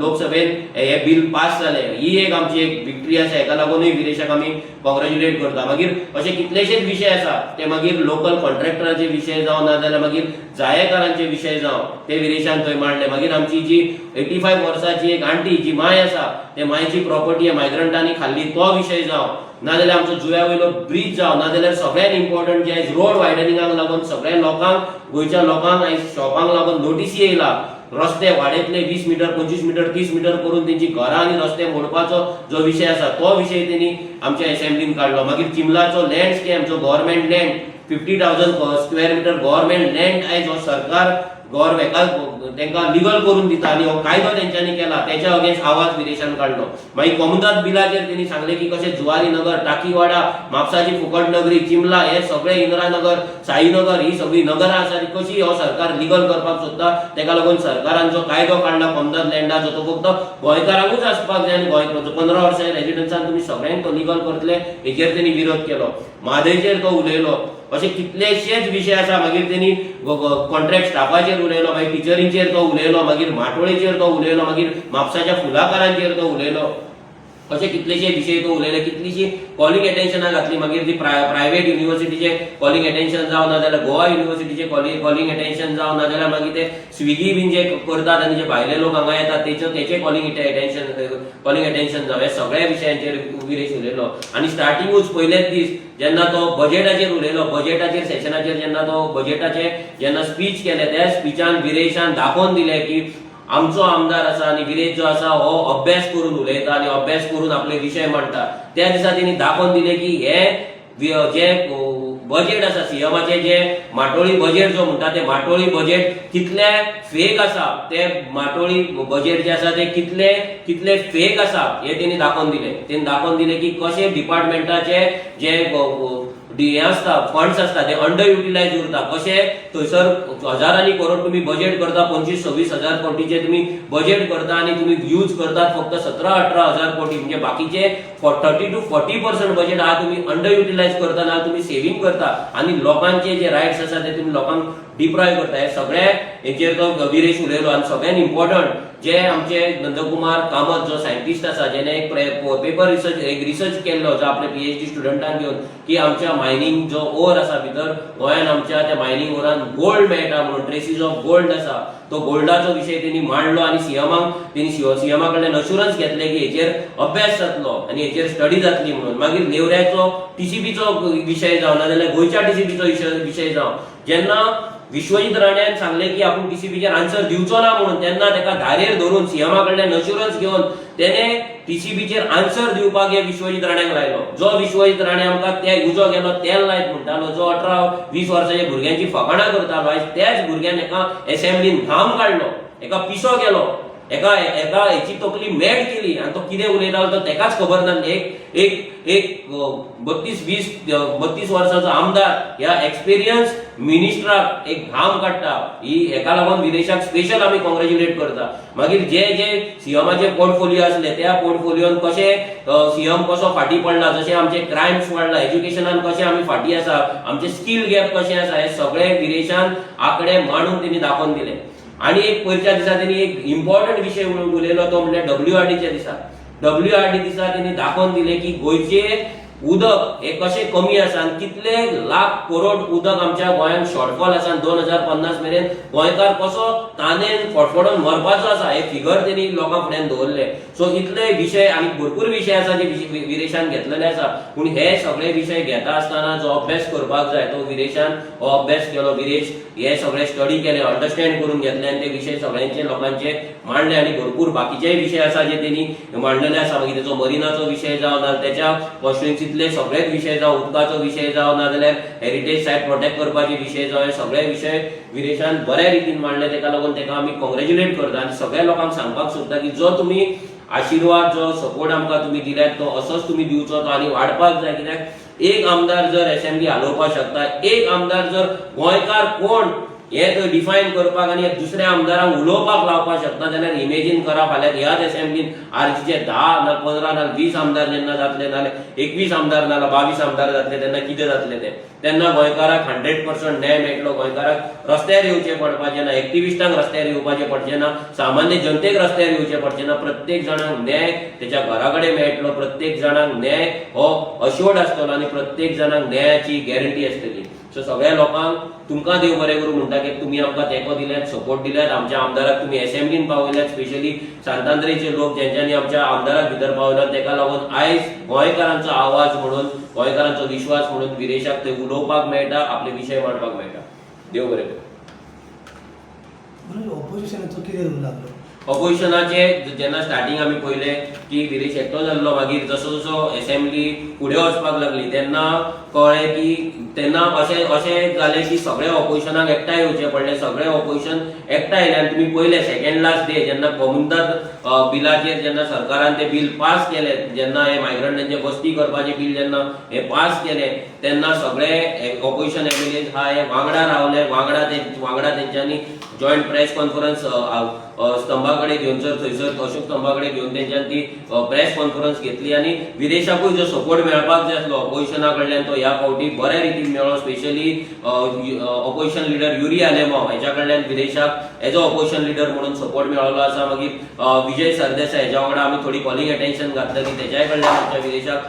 लोकसभेन हे बील पास जालें. ही एक आमची एक विक्ट्री आसा. हेका लागूनय विरेशाक आमी कॉंग्रेच्युलेट करता. मागीर अशे कितलेशेच विशय आसा, ते मागीर लोकल कॉन्ट्रॅक्टराचे विशय जावं, नाजाल्यार मागीर जायेकारांचे विशय जावं, ते विरेशान थंय मांडले. मागीर आमची जी 85 वर्साची एक आंटी, जी माय आसा, ते मायची प्रॉपर्टी मायग्रंटांनी खाल्ली तो विशय जावं, नाजाल्यार आमचो जुव्या वयलो ब्रीज जावं, नाजाल्यार सगळ्यात इम्पॉर्टंट जे आयज रोड वायडनिंगाक लागून सगळ्या लोकांक, गोंयच्या लोकांक आयज शॉपांक लागून नोटीसी येयला. रस्ते वाडयतले, 20 मिटर, 25 मिटर, 30 मिटर करून तेंची घरां आनी रस्ते मोडपाचो जो विशय आसा, तो विशय तेणी आमच्या असेंब्लीन काडलो. मागीर चिमलाचो लँड स्कॅम, जो government land, 50,000 square meter government land आयज हो सरकार गव्हर्मेंट हेका तांकां लिगल करून दिता आनी हो कायदो तेंच्यांनी केला, तेच्या अगेन्स्ट आवाज विरेशान काडलो. मागीर कोमुदाद बिलाचेर तेणी सांगलें की कशें जुवारी नगर, टाकीवाडा, म्हापसाची फुकट नगरी, चिमला, हे सगळे इंदिरानगर, साईनगर, ही सगळी नगरां आसा ती कशी हो सरकार लिगल करपाक सोदता. तेका लागून सरकारान जो कायदो काडला कोमुदाद लँडाचो, तो फक्त गोंयकारांकूच आसपाक जाय आनी गोंय 15 वर्सां रेजिडन्सान तुमी सगळ्यांक तो लिगल करतले, हेचेर तेणी विरोध केलो. म्हादयचेर तो उलयलो. अशे कितलेशेच विशय आसा. मागीर तेणी कॉन्ट्रॅक्ट स्टाफाचेर उलयलो, मागीर टिचरींचेर तो उलयलो, मागीर माटोळेचेर तो उलयलो, मागीर म्हापसाच्या फुलाकारांचेर तो उलयलो. अशे कितलेशे विशय तो उलयले. कितलीशी कॉलिंग एटेन्शनां घातली. मागीर ती प्रायव्हेट युनिव्हर्सिटीचे कॉलिंग एटेन्शन जावं, नाजाल्यार गोवा युनिव्हर्सिटीचे कॉलिंग एटेन्शन जावं, नाजाल्यार मागीर ते स्विगी बीन जे करतात आनी जे भायले लोक हांगा येतात तेचे कॉलिंग एटेन्शन जावं, ह्या सगळ्या विशयांचेर विरेश उलयलो. आनी स्टार्टिंगूच पयलेच दीस जेन्ना तो बजेटाचेर उलयलो, बजेटाचेर सेशनाचेर जेन्ना तो बजेटाचे जेन्ना स्पीच केले, त्या स्पिचान विरेशान दाखोवन दिलें की आमचो आमदार आसा आनी विरेश जो आसा हो अभ्यास करून उलयता आनी अभ्यास करून आपले विशय मांडटा. त्या दिसा तेणी दाखोवन दिलें की हे जे बजेट आसा, सीएमाचे जे माटोळी बजेट जो म्हणटा, ते माटोळी बजेट कितले फेक आसा, ते माटोळी बजेट जे आसा ते कितले कितले फेक आसा हे तेणी दाखोवन दिले. तेणी दाखोवन दिले की कशे डिपार्टमेंटाचे जे हे आसता, फंड्स आसता, ते अंडर युटिलायज उरता, कशे थंयसर हजारांनी करोड तुम्ही बजेट करता, 25-26 हजार कोटीचे तुम्ही बजेट करता आनी तुम्ही यूज करतात फक्त 17-18 हजार कोटी. म्हणजे बाकीचे 30 to 40% budget हा तुम्ही अंडर युटिलायज करता ना तुम्ही सेव्हिंग करता आनी लोकांचे जे रायट्स आसा ते तुम्ही लोकांक डिप्रायव करता. हे सगळे हेचेर तो विरेश उलयलो. आनी सगळ्यात इम्पॉर्टंट जे आमचे नंदकुमार कामत जो सायंटिस्ट आसा, जेणे एक पेपर रिसर्च, एक रिसर्च केल्लो जो आपले पीएचडी स्टुडंटाक घेवन की आमच्या मायनिंग जो ओर आसा भितर गोंयान, आमच्या त्या मायनिंग ओरान गोल्ड मेळटा म्हणून, ट्रेसीस ऑफ गोल्ड आसा, तो गोल्डाचो विशय तेणी मांडलो आनी सीएमाक तेणी सीएमा कडल्यान अश्युरन्स घेतले की हेचेर अभ्यास जातलो आनी हेचेर स्टडी जातली म्हणून. मागीर नेवऱ्याचो टीसीपीचो विशय जावं, नाजाल्यार गोंयच्या टीसीपीचो विशय जावं, जेन्ना विश्वजीत राण्यान सांगले की आपूण टीसीपीचेर आन्सर दिवचो ना म्हणून, तेन्ना ताका धारेर धरून सीएमा कडल्यान अश्युरन्स घेवन तेणे टीसीपीचेर आन्सर दिवपाक हे विश्वजीत राण्याक लायलो. जो विश्वजीत राणे आमकां ते उजो गेलो तेल लायत म्हणटालो, जो 18-20 वर्साच्या भुरग्यांची फकाणां करतालो, आयज त्याच भुरग्यान एका एसेंब्लीन घाम काडलो, एका पिसो केलो. एका एका हेची तकली मॅड केली आनी तो कितें उलयतालो तो तेकाच खबर ना. एक एक एक 32 20 32 वर्साचो आमदार ह्या एक्सपिरियन्स मिनिस्टराक एक घाम काडटा ही, हेका लागून विरेशाक स्पेशल आमी कॉंग्रेच्युलेट करता. मागीर जे जे सीएमाचे पोर्टफोलिओ आसले त्या पोर्टफोलियोन कशे सीएम कसो फाटीं पडला, जशे आमचे क्रायम्स वाडला, एज्युकेशनान कशे आमी फाटीं आसा, आमचे स्कील गॅप कशें आसा, हे सगळे विरेशान आंकडे मांडून तेणी दाखोवन दिले. आणि एक पयरच्या दिसा तेणी एक इम्पॉर्टंट विशय उलयलो तो म्हणल्यार डब्ल्यूआरडीच्या दिसा. डब्ल्यूआरडी दिसा तेणी दाखोवन दिले की गोंयचे उदक हे कशें कमी आसा आनी कितले लाख करोड उदक आमच्या गोंयांत शॉर्टफॉल आसा आनी 2050 मेरेन गोंयकार कसो तानेन फडफडोन मरपाचो आसा, हे फिगर तेणी लोकां फुड्यान दवरले. सो इतले विशय आनी भरपूर विशय आसा जे विरेशान घेतलेले आसा, पूण हे सगळे विशय घेता आसतना जो अभ्यास करपाक जाय तो विरेशान हो अभ्यास केलो. विरेश हे सगळे स्टडी केले, अंडरस्टँड करून घेतले आनी ते विशय सगळ्यांचे लोकांचे मांडले. आनी भरपूर बाकीचेय विशय आसा जे तेणी मांडलेले आसा, मागीर तेचो मरिनाचो विशय जावं, ना तेच्या कॉन्स्टिट्युएन्सीतले सगळेच विशय जावं, उदकाचो विशय जावं, ना जाल्यार हेरिटेज सायट प्रोटेक्ट करपाचे विशय जावं, हे सगळे विशय विरेशान बऱ्या रितीन मांडले. तेका लागून तेका आमी कॉंग्रेच्युलेट करता आनी सगळ्या लोकांक सांगपाक सोदता की जो तुमी आशिर्वाद, जो सपोर्ट आमकां तुमी दिल्यात तो असोच तुमी दिवचो, तो आनी वाडपाक जाय. कित्याक एक आमदार जर एसेंब्ली हालोवपाक शकता, एक आमदार जर गोंयकार कोण हे तो डिफायन करपाक आनी दुसऱ्या आमदारांक उलोवपाक लावपाक शकता, जाल्यार इमेजीन करा फाल्यां ह्याच एसेंब्लीन आरजीचे 10 ना 15 ना 20 आमदार जेन्ना जातले, नाल्यार 21 आमदार नाल्यार 22 आमदार जातले, तेन्ना कितें जातले ते? तेन्ना गोंयकाराक 100% न्याय मेळटलो. गोंयकाराक रस्त्यार येवचें पडपाचें ना, एक्टिविस्टांक रस्त्यार येवपाचें पडचें ना, सामान्य जनतेक रस्त्यार येवचें पडचें ना. प्रत्येक जाणांक न्याय तेच्या घरा कडेन मेळटलो, प्रत्येक जाणांक न्याय हो अश्योर्ड आसतलो आनी प्रत्येक जाणांक न्यायाची गॅरंटी आसतली. सो सगळ्या लोकांक तुमकां देव बरें करूं म्हणटा की तुमी आमकां तेंको दिल्यात, सपोर्ट दिल्यात, आमच्या आमदाराक तुमी एसेंब्लीन पावयल्यात. स्पेशली सांतांद्रेचे लोक जेंच्यांनी आमच्या आमदाराक भितर पावयल्यात, तेका लागून आयज गोंयकारांचो आवाज म्हणून, गोंयकारांचो विश्वास म्हणून विरेशाक थंय उलोवपाक मेळटा, आपले विशय मांडपाक मेळटा. देव बरें करूं. म्हणून ऑपोजिशनाचो कितें रोल लागलो? ऑपोजिशनाचे जेन्ना स्टार्टिंग आमी पळयलें की विरेश एकटो जाल्लो, मागीर जसो जसो एसेंब्ली फुडें वचपाक लागली तेन्ना कळ्ळें की तेन्ना अशें अशें जालें की सगळे ऑपोजिशनाक एकठांय येवचें पडलें. सगळे ऑपोजिशन एकठांय आयले आनी तुमी पळयलें, सेकंड लास्ट डे जेन्ना कोमुनिदाद बिलाचेर जेन्ना सरकारान ते बील पास केलें, जेन्ना हे मायग्रंटांचे बस्ती करपाचें बील जेन्ना हे पास केलें, तेन्ना सगळे ऑपोजिशन एमएलए हा हे वांगडा रावले, वांगडा ते वांगडा तेंच्यांनी जॉयंट प्रेस कॉन्फरन्स स्तंभा कडेन घेवन सर थंयसर अशोक स्तंभा कडेन घेवन तेंच्यान ती प्रेस कॉन्फरन्स घेतली. आनी विरेशाकूय जो सपोर्ट मेळपाक जाय आसलो ऑपोजिशना कडल्यान तो ह्या फावटी बऱ्या रितीन मेळ्ळो. Specially opposition leader Yuri Alemao हेच्या कडल्यान विरेशाक एज अ ऑपोजिशन लिडर म्हणून सपोर्ट मेळ्ळो आसा. मागीर विजय सरदेसाय हेच्या वांगडा आमी थोडी कॉलिंग अटेन्शन घातलं की तेच्याय कडल्यान आमच्या विरेशाक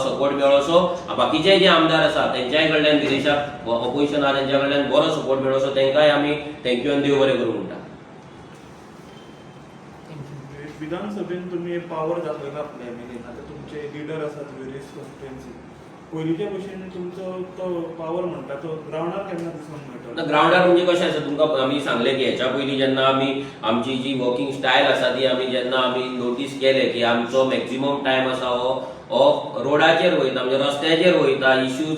सपोर्ट मेळ्ळो. सो बाकीचे जे आमदार आसा तेंच्याय कडल्यान विरेशाक, ऑपोजिशन आहा तेंच्या कडल्यान बरो सपोर्ट मेळ्ळो. सो तेंकांय आमी thank you आनी देव बरें करूं म्हणटा. विधानसभेन तुमी पावर दाखयला आपल्या एमएलएन. आतां तुमचे लिडर आसात वेरियस कॉन्स्टिट्युएन्सी, पयलींच्या भशेन तुमचो तो पावर म्हणटा तो ग्रावंडार केन्ना दिसूंक मेळटलो? ग्रावंडार म्हणजे कशें आसा, तुमकां आमी सांगलें की हेच्या पयलीं जेन्ना आमी आमची जी वर्किंग स्टायल आसा ती आमी जेन्ना आमी नोटीस केलें की आमचो मॅक्झिमम टायम आसा हो हो रोडाचेर वयता, म्हणजे रस्त्याचेर वयता,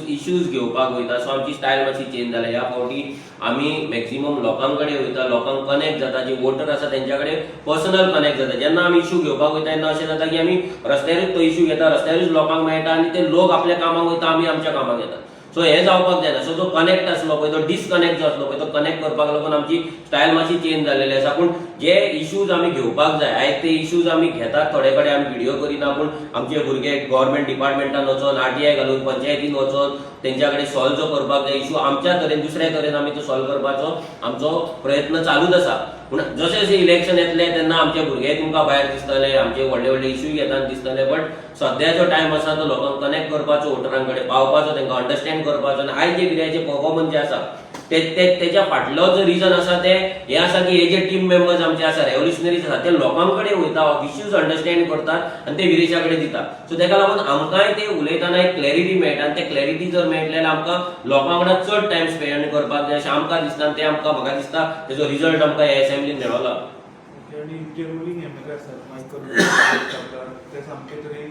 इश्यूज घेवपाक वयता. सो आमची स्टायल मातशी चेंज जाल्या. ह्या फावटी आमी मॅक्झिमम लोकां कडेन वयता, लोकांक कनेक्ट जाता, जे वोटर आसा तेंच्या कडेन पर्सनल कनेक्ट जाता. जेन्ना आमी इश्यू घेवपाक वयता तेन्ना अशें जाता की आमी रस्त्यारूच तो इश्यू घेता, रस्त्यारूच लोकांक मेळटा आनी ते लोक आपल्या कामाक वयता, आमी आमच्या कामाक येता. सो हें जावपाक जायना. सो जो कनेक्ट आसलो पळय, तो डिसकनेक्ट जो आसलो पळय, तो कनेक्ट करपाक लागून आमची स्टायल मातशी चेंज जाल्लेली आसा. पूण जे इश्यूज आमी घेवपाक जाय आयज ते इश्यूज आमी घेतात. थोडे कडेन आमी व्हिडियो करिना, पूण आमचे भुरगे गव्हर्मेंट डिपार्टमेंटान वचोन, आरटीआय घालून, पंचायतीन वचोन तेंच्या कडेन सॉल्व जो करपाक जाय इश्यू, आमच्या तरेन दुसऱ्या तरेन आमी तो सॉल्व करपाचो आमचो प्रयत्न चालूच आसा. पूण जशें जशें इलेक्शन येतलें तेन्ना आमचे भुरगे तुमकां भायर दिसतले, आमचे व्हडले व्हडले इश्यू घेतना दिसतले. बट सद्या जो टायम आसा तो लोकांक कनेक्ट करपाचो, वोटरां कडेन पावपाचो, तांकां अंडरस्टँड करपाचो. आनी आयज जे कित्याचे परफॉर्मन्स जे आसा ते ते तेच्या फाटलो जो रिजन आसा ते हे आसा की हे जे टीम मेंबर्स आमचे आसा, रेव्होल्युशनरीज आसा, ते लोकां कडेन वयता, इश्यूज अंडरस्टँड करतात आनी ते विरेशा कडेन दिता. सो तेका लागून आमकांय ते उलयतना एक क्लॅरिटी मेळटा आनी ते क्लॅरिटी जर मेळटले जाल्यार आमकां लोकां वांगडा चड टायम स्पेंड करपाक जाय अशें आमकां दिसता. आनी ते आमकां, म्हाका दिसता, तेजो रिजल्ट आमकां ह्या एसेंब्लीन मेळोला. ओके, आनी जे रुलींग एमएलए आसात मायकल, ते सामके तरी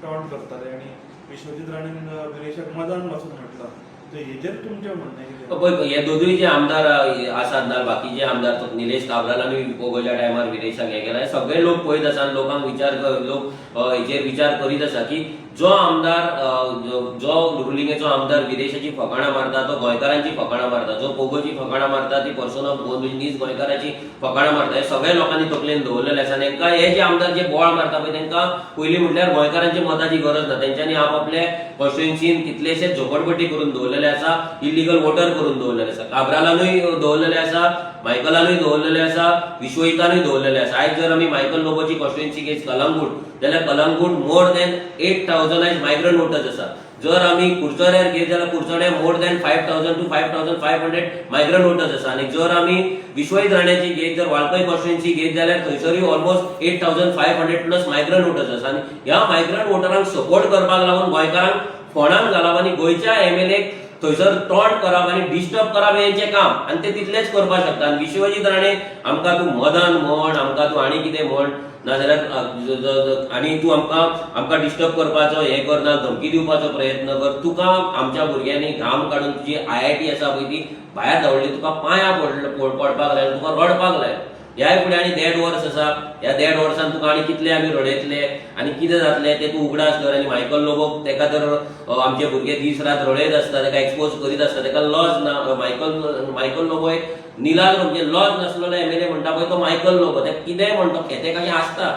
टॉन्ट करताले आनी विश्वजीत राणेन विरेशाक मदान पासून म्हटलां. तर हेजेर तुमचें म्हणणें कितें? पळय, हे दोनूय जे आमदार आसात ना, बाकीचे आमदार, तो निलेश काब्रालानूय पोगोच्या टायमार विरेशाक हें केला, हे सगळे लोक पळयत आसा आनी लोकांक विचार, लोक हेचेर विचार करीत आसा की जो आमदार, जो रुलिंगेचो आमदार विरेशाची फकाणां मारता तो गोंयकारांची फकाणां मारता, जो पोगोची फकाणां मारता ती पर्सन ऑफ गोवन नीज गोंयकाराची फकाणां मारता. हे सगळे लोकांनी तकलेन दवरलेले आसा आनी तांकां हे जे आमदार जे बोवाळ मारता पळय, तांकां पयलीं म्हटल्यार गोंयकारांच्या मताची गरज ना. तेंच्यांनी आपआपले कॉन्स्टिट्युएन्सीन कितलेशे झोपडपट्टी करून दवरलेले आसा, इलिगल वोटर करून दवरलेले आसा. काब्रालानूय दवरलेले आसा, मायकलानूय दवरलेले आसा, विश्वजितानूय दवरलेले आसा. आयज जर आमी मायकल लोबोची कॉन्स्टिट्युएन्सी घेत कलंगूट जाल्यार कलंगूट मोर दॅन 8,000 आयज मायग्रंट वोटर्स आसा. जर आमी कुडचड्यार घेत जाल्यार कुडचड्यार more than 5,000 to 5,500 migrant voters आसा. आनी जर आमी विश्वजीत राण्याची घेत, जर वाळपय कॉन्स्टिट्युएन्सी घेत जाल्यार थंयसरूय almost 8,500 plus migrant voters आसा. आनी ह्या मायग्रंट वोटरांक सपोर्ट करपाक लागून गोंयकारांक फोंडान घालप आनी गोंयच्या एमएलएक थंयसर तोंड करप आनी डिस्टर्ब करप हें हेंचें काम, आनी ते तितलेंच करपाक शकता. आनी विश्वजीत राणे, आमकां तूं मदन म्हण, आमकां तूं आनी कितें म्हण, नाजाल्यार आनी तूं आमकां डिस्टर्ब करपाचो हें कर ना, धमकी दिवपाचो प्रयत्न कर. तुका आमच्या भुरग्यांनी घाम काडून तुजी आयआयटी आसा पळय ती भायर धांवडली, तुका पांयां पडपाक लायलें, तुका रडपाक लायलें. ह्याय फुडें आनी देड वर्स आसा, ह्या देड वर्सान तुका आनी कितले आमी रडयतले आनी कितें जातलें तें तूं उगडास कर. आनी मायकल लोबोक, तेका तर आमचे भुरगे दीस रात रडयत आसता, तेका एक्सपोज करीत आसता, तेका लज ना. मायकल लोबो एक निलाज, म्हणजे लज नासलेलो एमएलए म्हणटा पळय तो मायकल लोबो. ते कितेंय म्हणटा, खेतेक अशें आसता.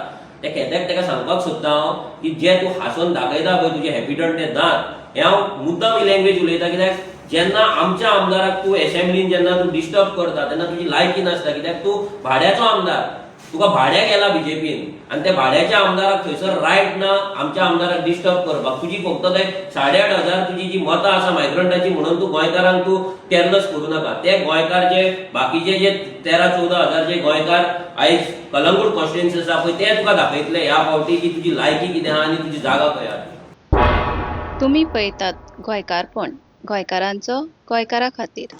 त्या खेत्याक तेका सांगपाक सोदता हांव की जे तूं हांसोन दाखयता पळय तुजे हॅपिडंट ते दांत, हें हांव मुद्दाम ही लँग्वेज उलयता कित्याक जेन्ना आमच्या आमदाराक तूं एसेंब्लीन जेन्ना तूं डिस्टर्ब करता तेन्ना तुजी लायकी नासता, कित्याक तूं भाड्याचो आमदार, तुका भाड्याक गेला बीजेपीन आनी त्या भाड्याच्या आमदाराक थंयसर रायट ना आमच्या आमदाराक डिस्टर्ब करपाक. तुजी फक्त ते 8,500 तुजी जी मतां आसा मायग्रंटाची म्हणून तूं गोंयकारांक तूं केअरलेस करूं नाका. ते गोंयकार जे बाकीचे जे 13-14 हजार जे गोंयकार आयज कलंगूट कॉन्स्टिट्युएन्सी आसा पळय, ते तुका दाखयतले ह्या फावटी की तुजी लायकी कितें आहा आनी तुजी जागा खंय आहा. तुमी पळयतात गोंयकारपण, गोंयकारांचो गोंयकारा खातीर.